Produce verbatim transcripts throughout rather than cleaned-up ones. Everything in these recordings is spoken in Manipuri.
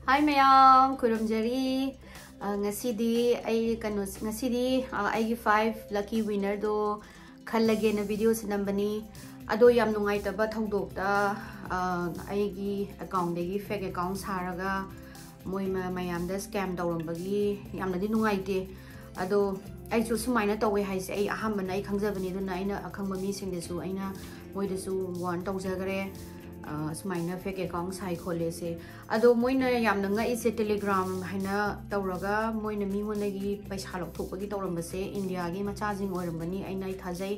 Hi ꯃꯌꯥꯝ, ꯈꯨꯔꯨꯝꯖꯔꯤ꯫ ꯑ, ꯉꯁꯤꯗꯤ ꯑꯩ ꯀꯩꯅꯣ, ꯉꯁꯤꯗꯤ, ꯑ, ꯑꯩꯒꯤ five lucky winner ꯗꯣ ꯈꯜꯂꯒꯦꯅ video ꯁꯦ ꯅꯝꯕꯅꯤ꯫ ꯑꯗꯣ ꯌꯥꯝ ꯅꯨꯡꯉꯥꯏꯇꯕ ꯊꯧꯗꯣꯛꯇ, ꯑ, ꯑꯩꯒꯤ account ꯗꯒꯤ fake account ꯁꯥꯔꯒ ꯃꯣꯏ ꯃ-, ꯃꯌꯥꯝꯗ scam ꯇꯧꯔꯝꯕꯒꯤ ꯌꯥꯝꯅꯗꯤ ꯅꯨꯡꯉꯥꯏꯇꯦ꯫ ꯑꯗꯣ ꯑꯩꯁꯨ ꯁꯨꯃꯥꯏꯅ ꯇꯧꯋꯦ ꯍꯥꯏꯁꯦ ꯑꯩ ꯑꯍꯥꯟꯕꯅ ꯑꯩ ꯈꯪꯖꯕꯅꯤ, ꯑꯗꯨꯅ ꯑꯩꯅ ꯑꯈꯪꯕ ꯃꯤꯁꯤꯡꯗꯁꯨ ꯑꯩꯅ ꯃꯣꯏꯗꯁꯨ warn ꯇꯧꯖꯈ꯭ꯔꯦ, ꯑ, ꯁꯨꯃꯥꯏꯅ fake account ꯁꯥꯏ ꯈꯣꯠꯂꯦꯁꯦ꯫ ꯑꯗꯣ ꯃꯣꯏꯅ ꯌꯥꯝꯅ ꯉꯛꯏꯁꯦ Telegram ꯍꯥꯏꯅ ꯇꯧꯔꯒ ꯃꯣꯏꯅ ꯃꯤꯉꯣꯟꯗꯒꯤ ꯄꯩꯁꯥ ꯂꯧꯊꯣꯛꯄꯒꯤ ꯇꯧꯔꯝꯕꯁꯦ India ꯒꯤ ꯃꯆꯥꯁꯤꯡ ꯑꯣꯏꯔꯝꯒꯅꯤ ꯑꯩꯅ ꯑꯩ ꯊꯥꯖꯩ꯫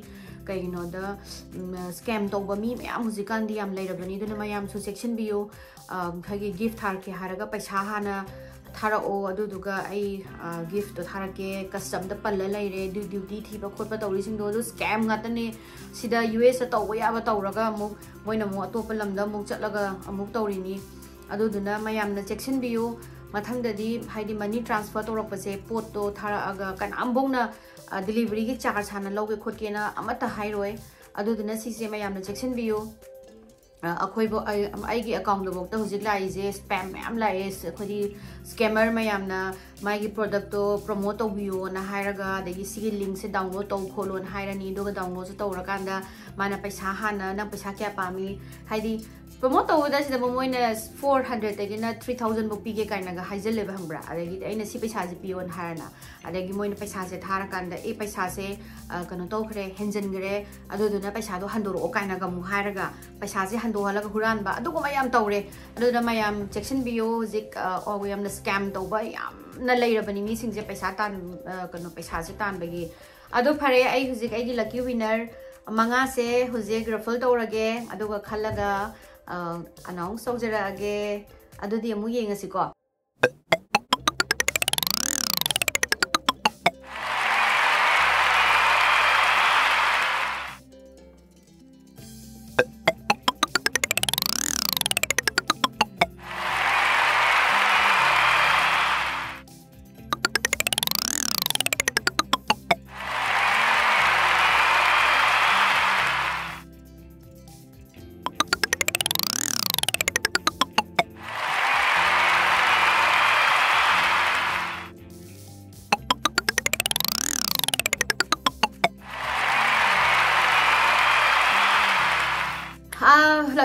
ꯀꯩꯒꯤꯅꯣꯗ, ꯎꯝ, scam ꯇꯧꯕ ꯃꯤ ꯃꯌꯥꯝ ꯍꯧꯖꯤꯛꯀꯥꯟꯗꯤ ꯌꯥꯝ ꯂꯩꯔꯕꯅꯤ, ꯑꯗꯨꯅ ꯃꯌꯥꯝꯁꯨ ꯆꯦꯛꯁꯤꯟꯕꯤꯌꯨ꯫ ꯑ, ꯑꯩꯈꯣꯏꯒꯤ gift ꯊꯥꯔꯛꯀꯦ ꯍꯥꯏꯔꯒ ꯄꯩꯁꯥ ꯍꯥꯟꯅ ꯊꯥꯔꯛꯑꯣ, ꯑꯗꯨꯗꯨꯒ ꯑꯩ, ꯑ, gift ꯇꯣ ꯊꯥꯔꯛꯀꯦ꯫ Custom ꯗ ꯄꯜꯂ ꯂꯩꯔꯦ, ꯑꯗꯨ duty ꯊꯤꯕ ꯈꯣꯠꯄ ꯇꯧꯔꯤꯁꯤꯡꯗꯣ ꯑꯗꯨ scam ꯉꯥꯛꯇꯅꯦ꯫ ꯁꯤꯗ U S ꯇ ꯇꯧꯕ ꯌꯥꯕ ꯇꯧꯔꯒ ꯑꯃꯨꯛ ꯃꯣꯏꯅ ꯑꯃꯨꯛ ꯑꯇꯣꯞꯄ ꯂꯝꯗ ꯑꯃꯨꯛ ꯆꯠꯂꯒ ꯑꯃꯨꯛ ꯇꯧꯔꯤꯅꯤ꯫ ꯑꯗꯨꯗꯨꯅ ꯃꯌꯥꯝꯅ ꯆꯦꯛꯁꯤꯟꯕꯤꯌꯨ꯫ ꯃꯊꯪꯗꯗꯤ ꯍꯥꯏꯗꯤ money transfer ꯇꯧꯔꯛꯄꯁꯦ, ꯄꯣꯠꯇꯣ ꯊꯥꯔꯛꯑꯒ ꯀꯅꯥꯝꯐꯧꯅ, ꯑ, delivery ꯒꯤ charge ꯍꯥꯟꯅ ꯂꯧꯒꯦ ꯈꯣꯠꯀꯦꯅ ꯑꯃꯠꯇ ꯍꯥꯏꯔꯣꯏ꯫ ꯑꯗꯨꯗꯨꯅ ꯁꯤꯁꯦ ꯃꯌꯥꯝꯅ ꯆꯦꯛꯁꯤꯟꯕꯤꯌꯨ꯫ ꯑ, ꯑꯩꯈꯣꯏꯕꯨ, ꯑꯩ, ꯑꯩꯒꯤ account ꯇꯐꯥꯎꯗ ꯍꯧꯖꯤꯛ ꯂꯥꯛꯏꯁꯦ spam ꯃꯌꯥꯝ ꯂꯥꯛꯑꯦ꯫ ꯑꯩꯈꯣꯏꯗꯤ scammer ꯃꯌꯥꯝꯅ ꯃꯥꯒꯤ product ꯇꯣ promote ꯇꯧꯕꯤꯌꯣꯅ ꯍꯥꯏꯔꯒ, ꯑꯗꯒꯤ ꯁꯤꯒꯤ link ꯁꯦ download ꯇꯧ ꯈꯣꯠꯂꯣꯅ ꯍꯥꯏꯔꯅꯤ, ꯑꯗꯨꯒ download ꯁꯨ ꯇꯧꯔꯀꯥꯟꯗ ꯃꯥꯅ ꯄꯩꯁꯥ ꯍꯥꯟꯅ, "ꯅꯪ ꯄꯩꯁꯥ ꯀꯌꯥ ꯄꯥꯝꯃꯤ?" ꯍꯥꯏꯗꯤ promote ꯇꯧꯕꯗ ꯁꯤꯗ ꯃꯣꯏꯅ four hundred ꯗꯒꯤꯅ three thousand ꯐꯥꯎ ꯄꯤꯒꯦ ꯀꯥꯏꯅꯒ ꯍꯥꯏꯖꯜꯂꯦꯕ, ꯈꯪꯕ꯭ꯔꯥ? ꯑꯗꯒꯤꯗꯤ ꯑꯩꯅ ꯁꯤ ꯄꯩꯁꯥꯁꯦ ꯄꯤꯌꯣꯅ ꯍꯥꯏꯔꯅ, ꯑꯗꯒꯤ ꯃꯣꯏꯅ ꯄꯩꯁꯥꯁꯦ ꯊꯥꯔꯀꯥꯟꯗ, "ꯑꯦ, ꯄꯩꯁꯥꯁꯦ, ꯑ, ꯀꯩꯅꯣ ꯇꯧꯈ꯭ꯔꯦ, ꯍꯦꯟꯖꯤꯟꯈ꯭ꯔꯦ, ꯑꯗꯨꯗꯨꯅ ꯄꯩꯁꯥꯗꯣ ꯍꯟꯗꯣꯔꯛꯑꯣ" ꯀꯥꯏꯅꯒ ꯑꯃꯨꯛ ꯍꯥꯏꯔꯒ ꯄꯩꯁꯥꯁꯦ ꯍꯟꯗꯣꯛꯍꯜꯂꯒ ꯍꯨꯔꯥꯟꯕ, ꯑꯗꯨꯒꯨꯝꯕ ꯌꯥꯝ ꯇꯧꯔꯦ꯫ ꯑꯗꯨꯅ ꯃꯌꯥꯝ ꯆꯦꯛꯁꯤꯟꯕꯤꯌꯣ꯫ ꯍꯧꯖꯤꯛ, ꯑ, ꯑꯣ, ꯌꯥꯝꯅ scam ꯇꯧꯕ ꯌꯥꯝꯅ ꯂꯩꯔꯕꯅꯤ ꯃꯤꯁꯤꯡꯁꯦ ꯄꯩꯁꯥ ꯇꯥꯟ-, ꯑ, ꯀꯩꯅꯣ, ꯄꯩꯁꯥꯁꯦ ꯇꯥꯟꯕꯒꯤ꯫ ꯑꯗꯣ ꯐꯔꯦ, ꯑꯩ ꯍꯧꯖꯤꯛ ꯑꯩꯒꯤ lucky winner ꯃꯉꯥꯁꯦ ꯍꯧꯖꯤꯛ raffle ꯇꯧꯔꯒꯦ, ꯑꯗꯨꯒ ꯈꯜꯂꯒ, ꯑ, announce ꯇꯧꯖꯔꯛꯑꯒꯦ꯫ ꯑꯗꯨꯗꯤ ꯑꯃꯨꯛ ꯌꯦꯡꯉꯁꯤꯀꯣ꯫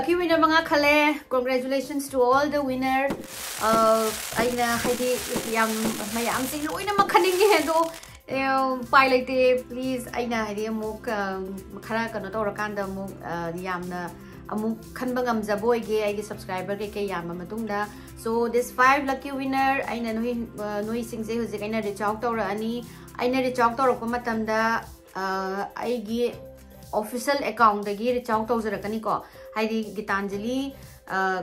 Lucky winner ꯃꯉꯥ ꯈꯜꯂꯦ. Congratulations to all the winner. ꯑꯩꯅ ꯍꯥꯏꯗꯤ ꯌꯥꯝ ꯃꯌꯥꯝꯁꯦ ꯂꯣꯏꯅꯃꯛ ꯈꯟꯅꯤꯡꯉꯦ, ꯑꯗꯣ ꯎꯄꯥꯏ ꯂꯩꯇꯦ. Please, ꯑꯩꯅ ꯍꯥꯏꯗꯤ ꯑꯃꯨꯛ ꯈꯔ ꯀꯩꯅꯣ ꯇꯧꯔꯀꯥꯟꯗ ꯑꯃꯨꯛ ꯌꯥꯝꯅ ꯑꯃꯨꯛ ꯈꯟꯕ ꯉꯝꯖꯕ ꯑꯣꯏꯒꯦ ꯑꯩꯒꯤ subscriber ꯀꯩꯀꯩ ꯌꯥꯝꯕ ꯃꯇꯨꯡꯗ. So this five lucky winner, ꯑꯩꯅ ꯅꯣꯏ ꯅꯣꯏꯁꯤꯡꯁꯦ ꯍꯧꯖꯤꯛ ꯑꯩꯅ reach out ꯇꯧꯔꯛꯑꯅꯤ. ꯑꯩꯅ reach out ꯇꯧꯔꯛꯄ ꯃꯇꯝꯗ ꯑꯩꯒꯤ official account ꯗꯒꯤ reach out ꯇꯧꯖꯔꯛꯀꯅꯤꯀꯣ. ꯍꯥꯏꯗꯤ ꯒꯤꯇꯥꯟꯖꯂꯤ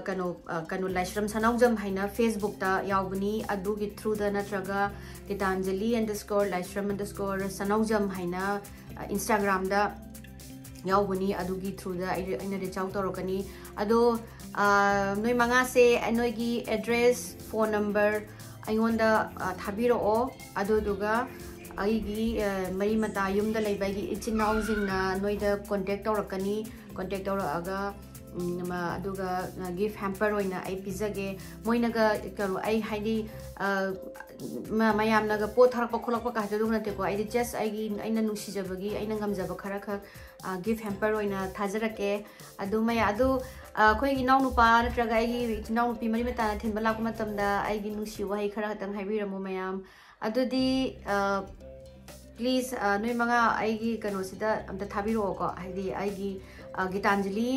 ꯀꯩꯅꯣ ꯀꯩꯅꯣ ꯂꯥꯏꯁ꯭ꯔꯝ ꯁꯅꯥꯎꯖꯝ ꯍꯥꯏꯅ Facebook ꯇ ꯌꯥꯎꯕꯅꯤ, ꯑꯗꯨꯒꯤ through ꯗ ꯅꯠꯇ꯭ꯔꯒ ꯒꯤꯇꯥꯟꯖꯂꯤ underscore ꯂꯥꯏꯁ꯭ꯔꯝ underscore ꯁꯅꯥꯎꯖꯝ ꯍꯥꯏꯅ Instagram ꯗ ꯌꯥꯎꯕꯅꯤ, ꯑꯗꯨꯒꯤ through ꯗ ꯑꯩꯅ reach out ꯇꯧꯔꯛꯀꯅꯤ. ꯑꯗꯣ ꯅꯣꯏ ꯃꯉꯥꯁꯦ ꯅꯣꯏꯒꯤ address, phone number ꯑꯩꯉꯣꯟꯗ ꯊꯥꯕꯤꯔꯛꯑꯣ. ꯑꯗꯨꯗꯨꯒ ꯑꯩꯒꯤ ꯃꯔꯤ ꯃꯇꯥ ꯌꯨꯝꯗ ꯂꯩꯕ ꯑꯩꯒꯤ ꯏꯆꯤꯟ ꯏꯅꯥꯎꯁꯤꯡꯅ ꯅꯣꯏꯗ contact ꯇꯧꯔꯛꯀꯅꯤ. Contact ꯇꯧꯔꯛꯑꯒ ꯑꯗꯨꯒ gift hamper ꯑꯣꯏꯅ ꯑꯩ ꯄꯤꯖꯒꯦ. ꯃꯣꯏꯅꯒ ꯀꯩꯅꯣ ꯑꯩ ꯍꯥꯏꯗꯤ ꯃꯌꯥꯝꯅꯒ ꯄꯣꯠ ꯊꯥꯔꯛꯄ ꯈꯣꯠꯂꯛꯄ ꯀꯥꯏꯗꯣ ꯑꯗꯨ ꯅꯠꯇꯦꯀꯣ. ꯑꯩꯗꯤ just ꯑꯩꯒꯤ ꯑꯩꯅ ꯅꯨꯡꯁꯤꯖꯕꯒꯤ ꯑꯩꯅ ꯉꯝꯖꯕ ꯈꯔ ꯈꯛ gift hamper ꯑꯣꯏꯅ ꯊꯥꯖꯔꯛꯀꯦ. ꯑꯗꯨ ꯃꯌꯥꯝ ꯑꯗꯨ ꯑꯩꯈꯣꯏꯒꯤ ꯏꯅꯥꯎꯅꯨꯄꯥ ꯅꯠꯇ꯭ꯔꯒ ꯑꯩꯒꯤ ꯏꯆꯤꯟ ꯏꯅꯥꯎꯅꯨꯄꯤ ꯃꯔꯤ ꯃꯇꯥꯅ ꯊꯤꯟꯕ ꯂꯥꯛꯄ ꯃꯇꯝꯗ ꯑꯩꯒꯤ ꯅꯨꯡꯁꯤ ꯋꯥꯍꯩ ꯈꯔ ꯈꯛꯇꯪ ꯍꯥꯏꯕꯤꯔꯝꯃꯨ ꯃꯌꯥꯝ. ꯑꯗꯨꯗꯤ please ꯅꯣꯏ ꯃꯉꯥ ꯑꯩꯒꯤ ꯀꯩꯅꯣꯁꯤꯗ ꯑꯝꯇ ꯊꯥꯕꯤꯔꯛꯑꯣꯀꯣ. ꯍꯥꯏꯗꯤ ꯑꯩꯒꯤ ꯒꯤꯇꯥꯟꯖꯂꯤ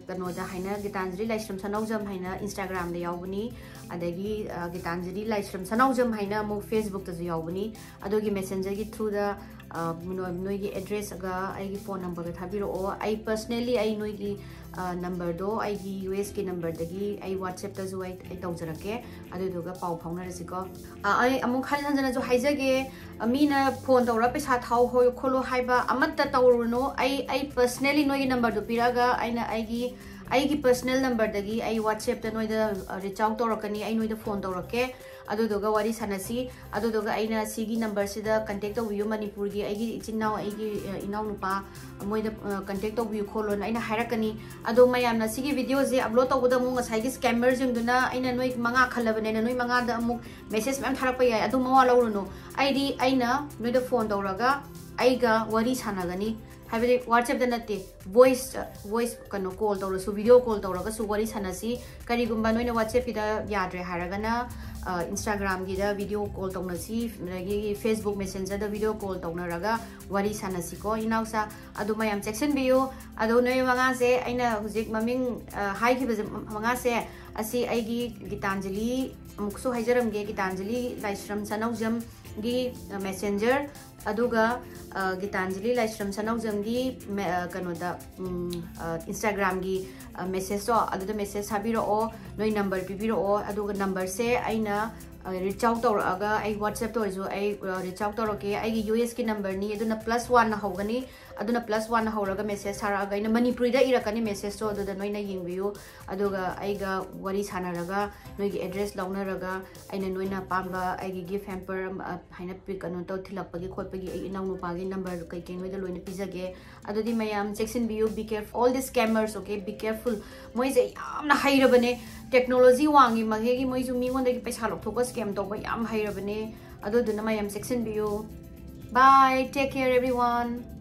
ꯀꯩꯅꯣꯗ ꯍꯥꯏꯅ ꯒꯤꯇꯥꯟꯖꯂꯤ ꯂꯥꯏꯁ꯭ꯔꯝ ꯁꯅꯥꯎꯖꯝ ꯍꯥꯏꯅ Instagram ꯗ ꯌꯥꯎꯕꯅꯤ, ꯑꯗꯒꯤ ꯒꯤꯇꯥꯟꯖꯂꯤ ꯂꯥꯏꯁ꯭ꯔꯝ ꯁꯅꯥꯎꯖꯝ ꯍꯥꯏꯅ ꯑꯃꯨꯛ Facebook ꯇꯁꯨ ꯌꯥꯎꯕꯅꯤ. ꯑꯗꯨꯒꯤ messenger ꯒꯤ through ꯗ ꯅꯣꯏꯒꯤ address ꯒ ꯑꯩꯒꯤ phone number ꯒ ꯊꯥꯕꯤꯔꯛꯑꯣ. ꯑꯩ personally ꯑꯩ ꯅꯣꯏꯒꯤ number ꯗꯣ ꯑꯩꯒꯤ U S ꯀꯤ number ꯗꯒꯤ ꯑꯩ WhatsApp ꯇꯁꯨ ꯑꯩ ꯑꯩ ꯇꯧꯖꯔꯛꯀꯦ. ꯑꯗꯨꯗꯨꯒ ꯄꯥꯎ ꯐꯥꯎꯅꯔꯁꯤꯀꯣ. ꯑꯩ ꯑꯃꯨꯛ ꯍꯟ ꯍꯟꯖꯅꯁꯨ ꯍꯥꯏꯖꯒꯦ, ꯃꯤꯅ phone ꯇꯧꯔ ꯄꯩꯁꯥ ꯊꯥꯎ ꯍꯣꯏ ꯈꯣꯠꯂꯣ ꯍꯥꯏꯕ ꯑꯃꯠꯇ ꯇꯧꯔꯨꯅꯨ. ꯑꯩ ꯑꯩ personally ꯅꯣꯏꯒꯤ number ꯗꯣ ꯄꯤꯔꯛꯑꯒ ꯑꯩꯅ ꯑꯩꯒꯤ ꯑꯩꯒꯤ personal number ꯗꯒꯤ ꯑꯩ WhatsApp ꯇ ꯅꯣꯏꯗ reach out ꯇꯧꯔꯛꯀꯅꯤ, ꯑꯩ ꯅꯣꯏꯗ phone ꯇꯧꯔꯛꯀꯦ. ꯑꯗꯨꯗꯨꯒ ꯋꯥꯔꯤ ꯁꯥꯟꯅꯁꯤ. ꯑꯗꯨꯗꯨꯒ ꯑꯩꯅ ꯁꯤꯒꯤ number ꯁꯤꯗ contact ꯇꯧꯕꯤꯌꯨ, ꯃꯅꯤꯄꯨꯔꯒꯤ ꯑꯩꯒꯤ ꯏꯆꯤꯟ ꯏꯅꯥꯎ ꯑꯩꯒꯤ ꯏꯅꯥꯎꯅꯨꯄꯥ ꯃꯣꯏꯗ contact ꯇꯧꯕꯤꯌꯨ ꯈꯣꯠꯂꯣꯅ ꯑꯩꯅ ꯍꯥꯏꯔꯛꯀꯅꯤ. ꯑꯗꯣ ꯃꯌꯥꯝꯅ ꯁꯤꯒꯤ video ꯁꯦ upload ꯇꯧꯕꯗ ꯑꯃꯨꯛ ꯉꯁꯥꯏꯒꯤ scammer ꯁꯤꯡꯗꯨꯅ ꯑꯩꯅ ꯅꯣꯏ ꯃꯉꯥ ꯈꯜꯂꯕꯅꯦꯅ ꯅꯣꯏ ꯃꯉꯥꯗ ꯑꯃꯨꯛ message ꯃꯌꯥꯝ ꯊꯥꯔꯛꯄ ꯌꯥꯏ, ꯑꯗꯨ ꯃꯋꯥ ꯂꯧꯔꯨꯅꯨ. ꯑꯩꯗꯤ ꯑꯩꯅ ꯅꯣꯏꯗ phone ꯇꯧꯔꯒ ꯑꯩꯒ ꯋꯥꯔꯤ ꯁꯥꯟꯅꯒꯅꯤ. ꯍꯥꯏꯕꯗꯤ WhatsApp-ꯇ ꯅꯠꯇꯦ, voice voice ꯀꯩꯅꯣ call ꯇꯧꯔꯁꯨ, video call ꯇꯧꯔꯒꯁꯨ ꯋꯥꯔꯤ ꯁꯥꯟꯅꯁꯤ꯫ ꯀꯔꯤꯒꯨꯝꯕ ꯅꯣꯏꯅ WhatsApp-ꯀꯤꯗ ꯌꯥꯗ꯭ꯔꯦ ꯍꯥꯏꯔꯒꯅ Instagram-ꯒꯤꯗ video call ꯇꯧꯅꯁꯤ, ꯑꯗꯒꯤ Facebook Messenger-ꯗ video call ꯇꯧꯅꯔꯒ ꯋꯥꯔꯤ ꯁꯥꯟꯅꯁꯤꯀꯣ ꯏꯅꯥꯎꯁꯥ꯫ ꯑꯗꯨ ꯃꯌꯥꯝ ꯆꯦꯛꯁꯤꯟꯕꯤꯌꯨ꯫ ꯑꯗꯣ ꯅꯣꯏ ꯃꯉꯥꯁꯦ ꯑꯩꯅ ꯍꯧꯖꯤꯛ ꯃꯃꯤꯡ ꯍꯥꯏꯈꯤꯕꯁꯦ, ꯃꯉꯥꯁꯦ ꯑꯁꯤ ꯑꯩꯒꯤ ꯒꯤꯇꯥꯟꯖꯂꯤ, ꯑꯃꯨꯛꯁꯨ ꯍꯥꯏꯖꯔꯝꯒꯦ, ꯒꯤꯇꯥꯟꯖꯂꯤ ꯂꯥꯏꯁ꯭ꯔꯝ ꯁꯅꯧꯖꯝꯒꯤ Messenger, ꯑꯗꯨꯒ ꯒꯤꯇꯥꯟꯖꯂꯤ ꯂꯥꯏꯁ꯭ꯔꯝ ꯁꯅꯧꯖꯝꯒꯤ ꯀꯩꯅꯣꯗ, Instagram-ꯒꯤ message-ꯇꯣ, ꯑꯗꯨꯗ message ꯊꯥꯕꯤꯔꯛꯑꯣ, ꯅꯣꯏ number ꯄꯤꯕꯤꯔꯛꯑꯣ꯫ ꯑꯗꯨꯒ number-ꯁꯦ ꯑꯩꯅ reach out ꯇꯧꯔꯛꯑꯒ, ꯑꯩ WhatsApp-ꯇ ꯑꯣꯏꯔꯁꯨ ꯑꯩ reach out ꯇꯧꯔꯛꯀꯦ꯫ ꯑꯩꯒꯤ U S-ꯀꯤ number-ꯅꯤ, ꯑꯗꯨꯅ plus one-ꯅ ꯍꯧꯒꯅꯤ꯫ ꯑꯗꯨꯅ plus one-ꯅ ꯍꯧꯔꯒ message ꯊꯥꯔꯛꯑꯒ, ꯑꯩꯅ ꯃꯅꯤꯄꯨꯔꯤꯗ ꯏꯔꯛꯀꯅꯤ message-ꯇꯣ, ꯑꯗꯨꯗ ꯅꯣꯏꯅ ꯌꯦꯡꯕꯤꯌꯨ꯫ ꯑꯗꯨꯒ ꯑꯩꯒ ꯋꯥꯔꯤ ꯁꯥꯟꯅꯔꯒ, ꯅꯣꯏꯒꯤ address ꯂꯧꯅꯔꯒ, ꯑꯩꯅ ꯅꯣꯏꯅ ꯑꯄꯥꯝꯕ ꯑꯩꯒꯤ gift hamper ꯑꯃ, ꯑ, ꯍꯥꯏꯅ ꯄꯤ-, ꯀꯩꯅꯣ ꯇꯧ, ꯊꯤꯜꯂꯛꯄꯒꯤ ꯈꯣꯠꯄꯒꯤ ꯑꯩ ꯏꯅꯥꯎꯅꯨꯄꯥꯒꯤ number ꯀꯩꯀꯩ ꯅꯣꯏꯗ ꯂꯣꯏꯅ ꯄꯤꯖꯒꯦ꯫ ꯑꯗꯨꯗꯤ ꯃꯌꯥꯝ ꯆꯦꯛꯁꯤꯟꯕꯤꯌꯨ, be careful, all the scammers, okay, be careful꯫ ꯃꯣꯏꯁꯦ ꯌꯥꯝꯅ ꯍꯩꯔꯕꯅꯦ, technology ꯋꯥꯡꯉꯤ ꯃꯈꯩꯒꯤ ꯃꯣꯏꯁꯨ ꯃꯤꯉꯣꯟꯗꯒꯤ ꯄꯩꯁꯥ ꯂꯧꯊꯣꯛꯄ, scam ꯇꯧꯕ ꯌꯥꯝ ꯍꯩꯔꯕꯅꯦ꯫ ꯑꯗꯨꯗꯨꯅ ꯃꯌꯥꯝ ꯆꯦꯛꯁꯤꯟꯕꯤꯌꯨ꯫ Bye, take care everyone꯫